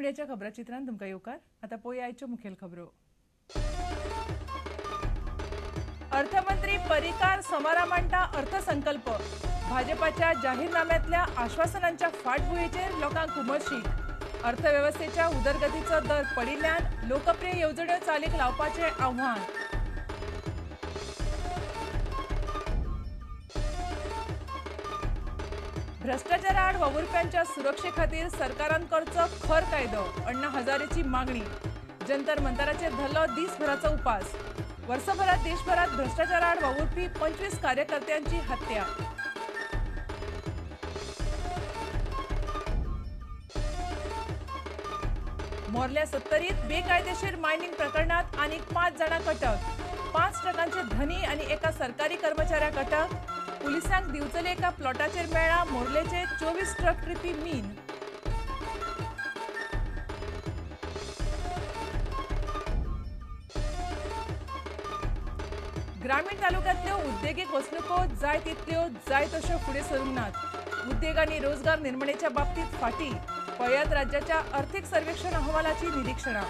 निमण्याच्या खबराचित्रान तुमकां येवकार. आतां पळोवया आयच्यो मुखेल खबरो. अर्थमंत्री पर्रीकार सोमारा मांडटा अर्थसंकल्प. भाजपाच्या जाहीरनाम्यांतल्या आश्वासनांच्या फाटभुंयेचेर लोकांक उमळशीक. अर्थवेवस्थेच्या उदरगतीचो दर पडिल्ल्यान लोकप्रिय येवजण्यो चालीक लावपाचें आव्हान. भ्रष्टाचारा आड वावुरप्यांच्या सुरक्षे खातीर सरकारान करचो खर कायदो, अण्णा हजारेची मागणी. जंतर मंतराचेर धरलो दिसभराचो उपास. वर्सभरात देशभरात भ्रष्टाचारा आड वावुरपी 25 कार्यकर्त्यांची हत्या. मोर्ल्या सत्तरीत बेकायदेशीर मायनिंग प्रकरणात आनीक 5 जाणां अटक. 5 ट्रकांचे धनी आनी एका सरकारी कर्मचाऱ्याक अटक. पुलिसांक दिवचले एका प्लॉटाचेर मेळ्ळा मोर्लेचे 24 ट्रक ट्रिपी मीन. ग्रामीण तालुक्यांतल्यो उद्देगीक वसणुको जाय तितल्यो जाय तश्यो फुडें सरूंक नात. उद्देग आनी रोजगार निर्मणेच्या बाबतींत फाटी. पळयात राज्याच्या अर्थीक सर्वेक्षण अहवालाची निरीक्षणां.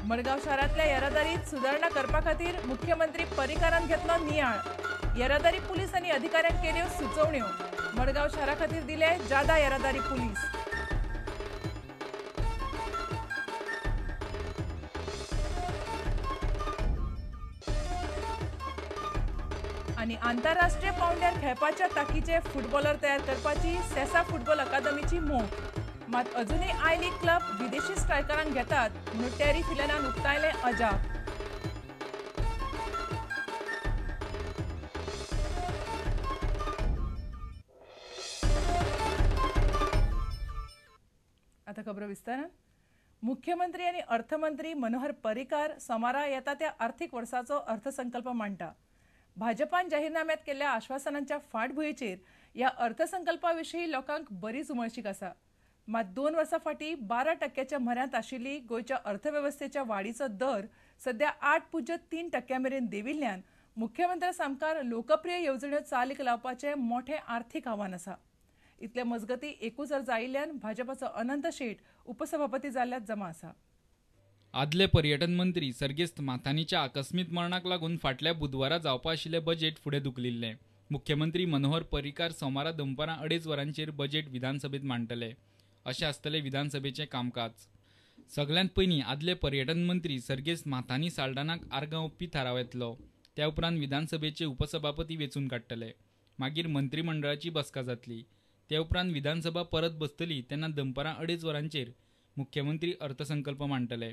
मडगांव शारांतल्या येरादारीत सुदारणा करपा खातीर मुख्यमंत्री पर्रीकारान घेतलो नियाळ. येरादारी पुलीस आनी अधिकाऱ्यांक केल्यो सुचोवण्यो. मडगांव शारा खातीर दिले जादा येरादारी पुलीस. आनी आंतरराष्ट्रीय पावंड्यार खेळपाच्या ताकीचे फुटबॉलर तयार करपाची सेसा फुटबॉल अकादमीची मोख. मात अजूनय I league club विदेशी स्ट्रायकरांक घेतात म्हणून टेरी फिलनान उक्तायलें अजाप. आता खबरो विस्तारान. मुख्यमंत्री आनी अर्थमंत्री मनोहर पर्रीकार सोमारा येता त्या आर्थीक वर्साचो अर्थसंकल्प मांडटा. भाजपान जाहीरनाम्यात केल्ल्या आश्वासनांच्या फाटभुंयेचेर ह्या अर्थसंकल्पा विशीं लोकांक बरीच उमळशीक आसा. मात 2 वर्सां फाटीं 12% म्हऱ्यांत आशिल्ली गोंयच्या अर्थवेवस्थेच्या वाडीचो दर सध्या 8.3% मेरेन देंविल्ल्यान मुख्यमंत्र्या सामकार लोकप्रिय येवजण्यो चालीक लावपाचें मोठें आर्थीक आव्हान आसा. इतले मजगतीं एकूच अर्ज आयिल्ल्यान भाजपाचो अनंत शेट उपसभापती जाल्ल्यात जमा आसा. आदले पर्यटन मंत्री सर्गेस्त माथानीच्या आकस्मीत मरणाक लागून फाटल्या बुधवारा जावपा आशिल्लें बजेट फुडें धुकलिल्लें. मुख्यमंत्री मनोहर पर्रीकार सोमारा दनपारां 2:30 वरांचेर बजेट विधानसभेत मांडटले. अशें आसतलें विधानसभेचें कामकाज. सगल्यांत पयलीं आदले पर्यटन मंत्री सर्गेस्त माथानी साल्डानाक आर्गां ओंपपी थाराव येतलो. त्या उपरांत विधानसभेचे उपसभापती वेंचून काडटले. मागीर मंत्रीमंडळाची बसका जातली. त्या उपरांत विधानसभा परत बसतली तेन्ना दनपारां 2:30 वरांचेर मुख्यमंत्री अर्थसंकल्प मांडटले.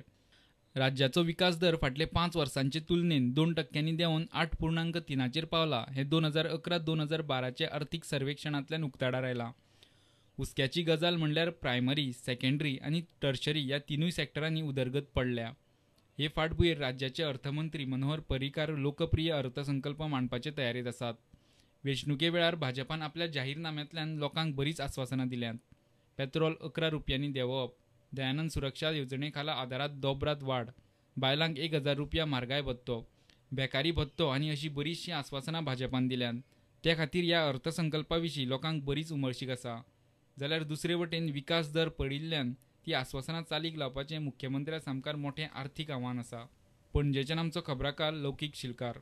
राज्याचो विकास दर फाटले 5 वर्सांचे तुलनेन 2% देंवन 8.3 पावला हें 2011-2012 अर्थीक सर्वेक्षणांतल्यान उक्ताडार आयलां. हुस्क्याची गजाल म्हणल्यार प्रायमरी, सेकंडरी आनी टर्शरी ह्या 3 सेक्टरांनी उदरगत पडल्या. हे फाटभुंयेर राज्याचे अर्थमंत्री मनोहर पर्रीकार लोकप्रिय अर्थसंकल्प मांडपाचे तयारेंत आसात. वेंचणुके वेळार भाजपान आपल्या जाहीरनाम्यांतल्यान लोकांक बरीच आस्वासनां दिल्यांत. पेट्रोल 11 रुपयांनी देंवप, दयानंद सुरक्षा येवजणे खाला आदारात दोबरात वाड, बायलांक 1000 रुपया म्हारगाय भत्तो, बेकारी भत्तो आनी अशी बरीचशीं आस्वासनां भाजपान दिल्यांत. त्या खातीर ह्या अर्थसंकल्पा विशीं लोकांक बरीच उमळशीक आसा. जाल्यार दुसरे वटेन विकास दर पडिल्ल्यान ती आस्वासनां चालीक लावपाचें मुख्यमंत्र्या सामकार मोठें आर्थीक आव्हान आसा. पणजेच्यान आमचो खबराकार लौकीक शिलकार.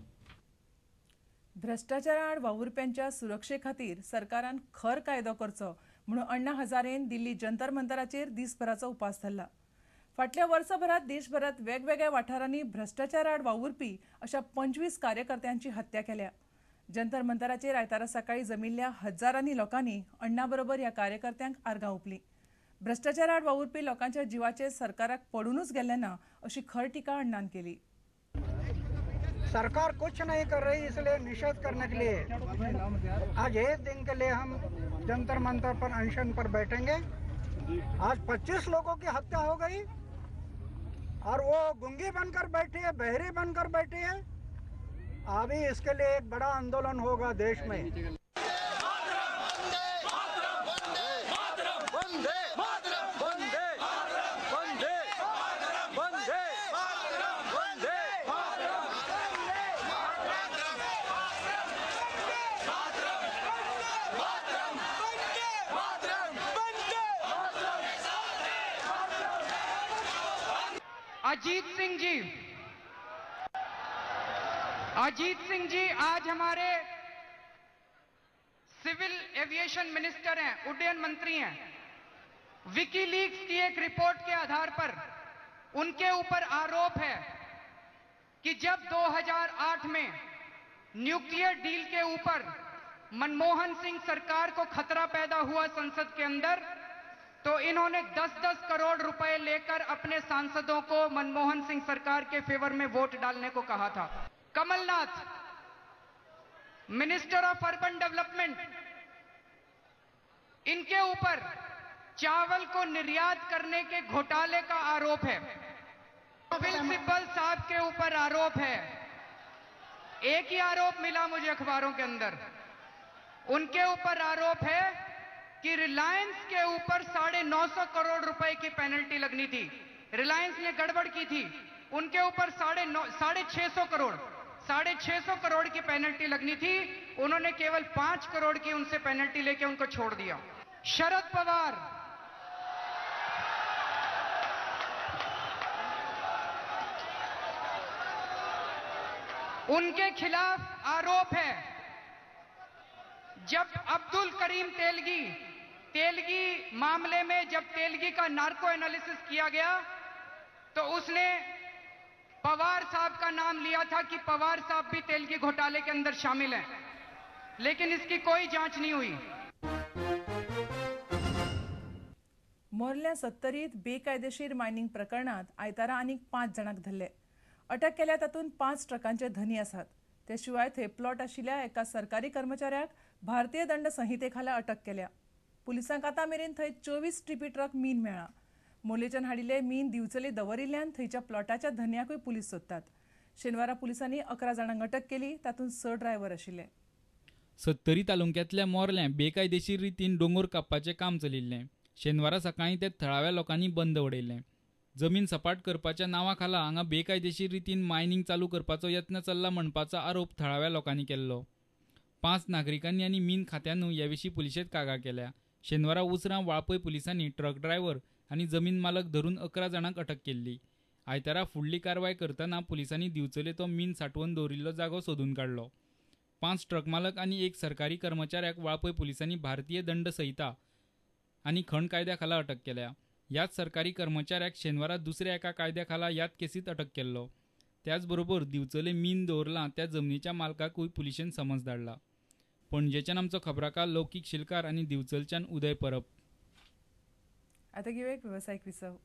भ्रष्टाचारा आड वावुरप्यांच्या सुरक्षे खातीर सरकारान खर कायदो करचो म्हणून अण्णा हजारेन दिल्ली जंतर मंतराचेर दिसभराचो उपास धरला. फाटल्या वर्सभरात देशभरात वेगवेगळ्या वाठारांनी भ्रष्टाचारा आड वावुरपी अशा 25 कार्यकर्त्यांची हत्या केल्या. जंतर मंतराचेर आयतारा सकाळी जमिल्ल्या हजारांनी लोकांनी अण्णा बरोबर ह्या कार्यकर्त्यांक आर्गां ओंपली. भ्रष्टाचारा आड वावुरपी लोकांच्या जिवाचेर सरकाराक पडूनच गेल्लें ना अशी खर टिका अण्णान केली. सरकार कुछ नहीं कर रही, इसलिए निषेध करने के लिए आज एक दिन के लिए हम जंतर मंतर पर अनशन पर बैठेंगे. आज 25 लोगों की हत्या हो गई और वो गुंगी बनकर बैठी है, बहरी बनकर बैठी है. अभी इसके लिए एक बड़ा आंदोलन होगा देश में. अजीत सिंह जी, अजीत सिंह जी आज हमारे सिविल एविएशन मिनिस्टर हैं, उड्डयन मंत्री हैं। विकीलीक्स की एक रिपोर्ट के आधार पर उनके ऊपर आरोप है कि जब 2008 में न्यूक्लियर डील के ऊपर मनमोहन सिंह सरकार को खतरा पैदा हुआ संसद के अंदर, तो इन्होंने 10-10 करोड़ रुपए लेकर अपने सांसदों को मनमोहन सिंह सरकार के फेवर में वोट डालने को कहा था। Kamal Nath, minister of urban development, इनके ऊपर चावल को निर्यात करने के घोटाले का आरोप है। कपिल सिब्बल साहब के ऊपर आरोप है, एक ही आरोप मिला मुझे अखबारों के अंदर, उनके ऊपर आरोप है कि रिलायंस के ऊपर 950 करोड़ रुपए की पेनल्टी लगनी थी, रिलायंस ने गड़बड़ की थी, उनके ऊपर 650 करोड़ की पेनल्टी लगनी थी, उन्होंने केवल 5 करोड़ की उनसे पेनल्टी लेके उनको छोड़ दिया। शरद पवार, उनके खिलाफ आरोप है, जब अब्दुल करीम तेलगी, तेलगी मामले में जब तेलगी का नार्को एनालिसिस किया गया तो उसने पवार साहब का नाम लिया था कि पवार साहब भी तेलगी घोटाले के अंदर शामिल हैं, लेकिन इसकी कोई जांच नहीं हुई। मोर्ल्या सत्तरीत बेकायदेशीर मायनिंग प्रकरणात आयतारा आनीक 5 जाणांक धरले। अटक केल्या तातूंत 5 ट्रकांचे धनी आसात। ते शिवाय थंय प्लॉट आशिल्ल्या एका सरकारी कर्मचाऱ्याक भारतीय दंड संहिते खाला अटक केल्या। पुलिसांक आतां मेरेन थंय 24 टिपी ट्रक मीन मेळ्ळां। मोलेच्यान हाडिल्ले मीन दिवचले दवरिल्ल्यान थंयच्या प्लॉटाच्या धनयाकूय पुलीस सोदतात। शेनवारा पुलिसांनी 11 जाणांक अटक केली, तातूंत 6 ड्रायव्हर आशिल्ले। सत्तरी तालुक्यांतल्या मोर्ल्यां बेकायदेशीर रितीन दोंगोर कापपाचें काम चलिल्लें। शेनवारा सकाळीं ते थळाव्या लोकांनी बंद उडयलें। जमीन सपाट करपाच्या नांवा खाला हांगा बेकायदेशीर रितीन मायनिंग चालू करपाचो यत्न चल्ला म्हणपाचो आरोप थळाव्या लोकांनी केल्लो। 5 नागरिकांनी आनी मीन खात्यानूय ह्या विशीं पुलिशेंत कागाळ केल्या। शेनवारा उसरां वाळपय पुलिसांनी ट्रक ड्रायव्हर आनी जमीन मालक धरून 11 जाणांक अटक केल्ली। आयतारा फुडली कारवाय करतना पुलिसांनी दिवचले तो मीन सांठोवन दवरिल्लो जागो सोदून काडलो। 5 ट्रक मालक आनी 1 सरकारी कर्मचाऱ्याक वाळपय पुलिसांनी भारतीय दंड संहिता आनी खण कायद्या खाला अटक केल्या। ह्याच सरकारी कर्मचाऱ्याक शेनवारा दुसऱ्या एका कायद्या खाला ह्याच केसीत अटक केल्लो। त्याचबरोबर दिवचले मीन दवरलां त्या जमनीच्या मालकाकूय पुलिशेन समज धाडला। पणजेच्यान आमचो खबराकार लौकीक शिलकार आनी दिवचलच्यान उदय परब। आता घेऊया एक व्यावसायिक विसव।